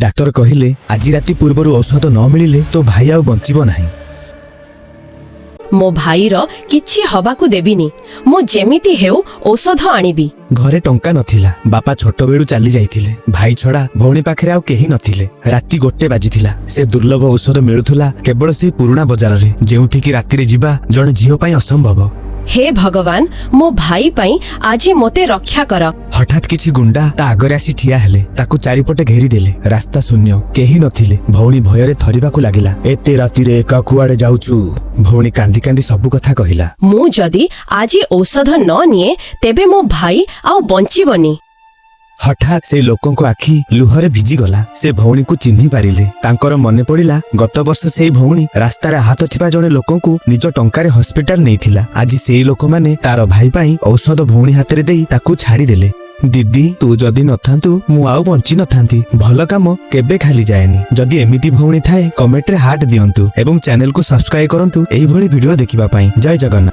ଡାକ୍ତର କହିଲେ, ଆଜି ରାତି ପୂର୍ବରୁ ଔଷଧ ନ ମିଳିଲେ ତୋ ଭାଇ ଆଉ ବଞ୍ଚିବ ନାହିଁ। ମୋ ଭାଇର କିଛି ହବାକୁ ଦେବିନି। ମୁଁ ଯେମିତି ହେଉ ଔଷଧ ଆଣିବି। ଘରେ ଟଙ୍କା ନଥିଲା। ବାପା ଛୋଟବେଳୁ ଚାଲି ଯାଇଥିଲେ। ଭାଇ ଛଡା ଭଉଣୀ ପାଖରେ ଆଉ କେହି ନଥିଲେ। ରାତି 1 ବାଜିଥିଲା। ସେ ଦୁର୍ଲଭ ଔଷଧ ମିଳୁଥିଲା କେବଳ ସେଇ ପୁରୁଣା ବଜାରରେ, ଯେଉଁଠିକି ରାତିରେ ଯିବା ଜଣେ ଝିଅ ପାଇଁ ଅସମ୍ଭବ। ହେ ଭଗବାନ, ମୋ ଭାଇ ପାଇଁ ଆଜି ମୋତେ ରକ୍ଷା କର। ହଠାତ୍ କିଛି ଗୁଣ୍ଡା ତା ଆଗରେ ଆସି ଠିଆ ହେଲେ। ତାକୁ ଚାରିପଟେ ଘେରିଦେଲେ। ରାସ୍ତା ଶୂନ୍ୟ, କେହି ନଥିଲେ। ଭଉଣୀ ଭୟରେ ଥରିବାକୁ ଲାଗିଲା। "ଏତେ ରାତିରେ ଏକା କୁଆଡେ ଯାଉଛୁ?" ଭଉଣୀ କାନ୍ଦି କାନ୍ଦି ସବୁ କଥା କହିଲା। ମୁଁ ଯଦି ଆଜି ଔଷଧ ନ ନିଏ, ତେବେ ମୋ ଭାଇ ଆଉ ବଞ୍ଚିବନି। ହଠାତ୍ ସେ ଲୋକଙ୍କ ଆଖି ଲୁହରେ ଭିଜିଗଲା। ସେ ଭଉଣୀକୁ ଚିହ୍ନି ପାରିଲେ। ତାଙ୍କର ମନେ ପଡ଼ିଲା, ଗତ ବର୍ଷ ସେଇ ଭଉଣୀ ରାସ୍ତାରେ ଆହତ ଥିବା ଜଣେ ଲୋକଙ୍କୁ ନିଜ ଟଙ୍କାରେ ହସ୍ପିଟାଲ ନେଇଥିଲା। ଆଜି ସେଇ ଲୋକମାନେ ତାର ଭାଇ ପାଇଁ ଔଷଧ ଭଉଣୀ ହାତରେ ଦେଇ ତାକୁ ଛାଡ଼ିଦେଲେ। "ଦିଦି, ତୁ ଯଦି ନଥାନ୍ତୁ, ମୁଁ ଆଉ ବଞ୍ଚି ନଥାନ୍ତି।" ଭଲ କାମ କେବେ ଖାଲି ଯାଏନି। ଯଦି ଏମିତି ଭଉଣୀ ଥାଏ, କମେଣ୍ଟରେ ହାର୍ଟ ଦିଅନ୍ତୁ ଏବଂ ଚ୍ୟାନେଲକୁ ସବସ୍କ୍ରାଇବ କରନ୍ତୁ ଏଇଭଳି ଭିଡିଓ ଦେଖିବା ପାଇଁ। ଜୟ ଜଗନ୍ନାଥ।